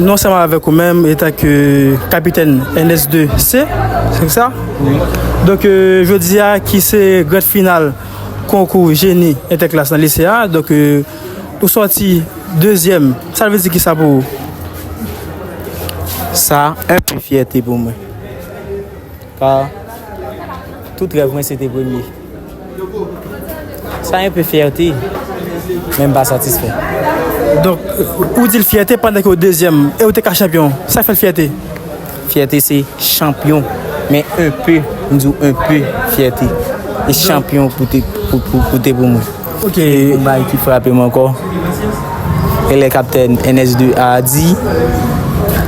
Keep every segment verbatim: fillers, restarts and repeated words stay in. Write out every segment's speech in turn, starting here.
Nou ansanm avèk ou menm, etanke kapitèn N S de C, se sa? Wi. Donk, euh, jodi a, ki se grand final konkou jeni entèklas nan lise a. Donk, euh, ou sòti dezyèm. Sa vle di ki sa pou ou? Sa, enpe fyète pou mwen. Ka tout rèv mwen se te premye. Sa enpe fyète, men m pa satisfè. Donk, ou di l fyète pandan ke w dezyèm, e w te ka chanpyon. Sa fè l fyète? Fyète se chanpyon, men enpe, m di w enpe fyète. E chanpyon pou te, pou, pou, pou te pou mwen. Ok. Yon bagay ki frape m ankò, e lè kaptèn N S de A di,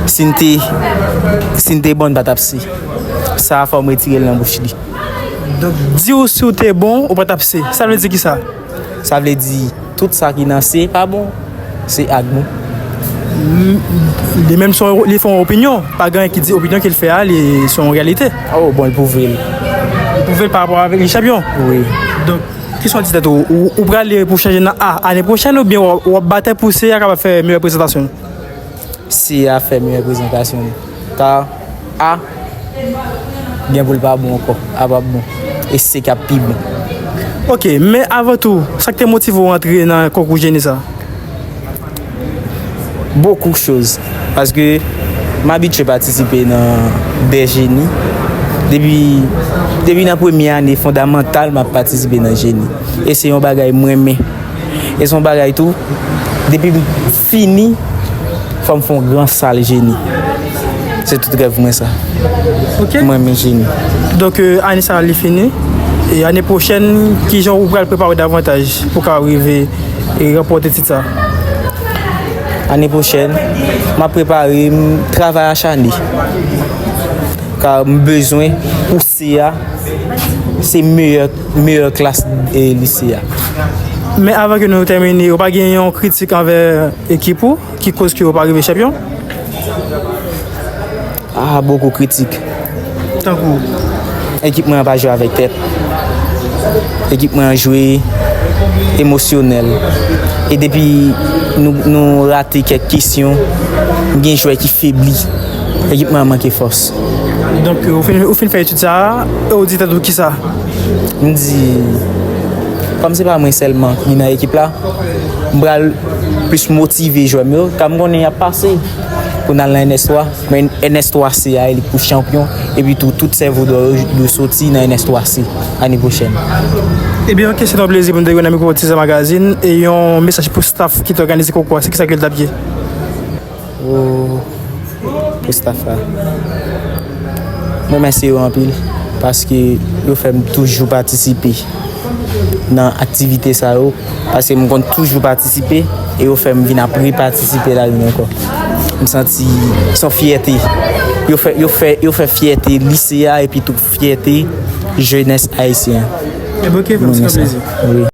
si n te, si n te bon, n pa t ap se. Sa a fò m retire l nan bouch li. Donk, di w si w te bon, ou pa t ap se. Sa vle di ki sa? Sa vle di, tout sa ki nan se pa bon, se ak bon. De menm, se yon, li fè yon opinyon. Pa gen anyen ki di opinyon ke l fè a, li, se yon reyalite. Oh, bon, l pwouve l. Li pwouve l pa rapò avèk li chanpyon. Wi. Donk, kesyon ti tèt ou, ou, ou prale pou chanje nan A ane pwochèn oubyen w ap, w ap batay pou C A kapab fè meyè prezantasyon? C A fè meyè prezantasyon. Ka A gen pou l pa bon ankò, A p ap bon. E C ki ap pi bon. Ok, men avan tou, sa k te motive w antre nan konkou jeni sa? Bokou choz. Paske m abitye patisipe nan dè jeni. Depi, depi nan premye ane fondamantal, m ap patisipe nan jeni. E se yon bagay m renmen. E se yon bagay tou, depi m fini, fò m fè yon gran sal jeni. Se tout rèv mwen sa. Ok. Mwen renmen jeni. Donk, euh, ane sa a, li fini. E ane pwochèn, kijan ou pral prepare w davantaj pou w ka rive e ranpòte tit sa? Ane pwochèn, m ap prepare m, travay achane. Ka m bezwen pou C A, se meyè, meyè klas, e, lise a. Men avan ke nou tèmine, ou pa gen yon kritik anvè ekip ou ki koz ke ou pa rive chanpyon? Ah, bokou kritik. Tankou? Ekip mwen an pa jwe avèk tèt. Ekip mwen an jwe emosyonèl. E depi nou, nou rate kèk kesyon, gen jwè ki febli. Ekip mwen an manke fòs. Donk, ou fin, ou fin fè etid sa a, e ou di tèt ou kisa? M di, kòm se pa mwen sèlman ki nan ekip la, m pral plis motive jwè m yo, ka m konnen y ap pase pou n al nan N S twa, men N S twa C A li pou chanpyon, epi tou, tout sèvo dò yo dwe soti nan N S twa C ane pwochèn. Ebyen, ok, se yon plezi pou m te gen nan mikwo Ti Zè Magazine, e yon mesaj pou staff ki te òganize konkou a, se kisa ke l t ap ye? Oh, pou staff la. Mwen remèsye yo anpil, paske yo fè m toujou patisipe nan aktivite sa yo, paske m konn toujou patisipe, e yo fè m vin ap repatisipe ladan ankò. M santi se yon fyète. Yo fè, yo fè, yo fè fyète lise a, epi tou fyète jenès ayisyen an. Ebyen, ok, frè m, se yon plezi. Wi.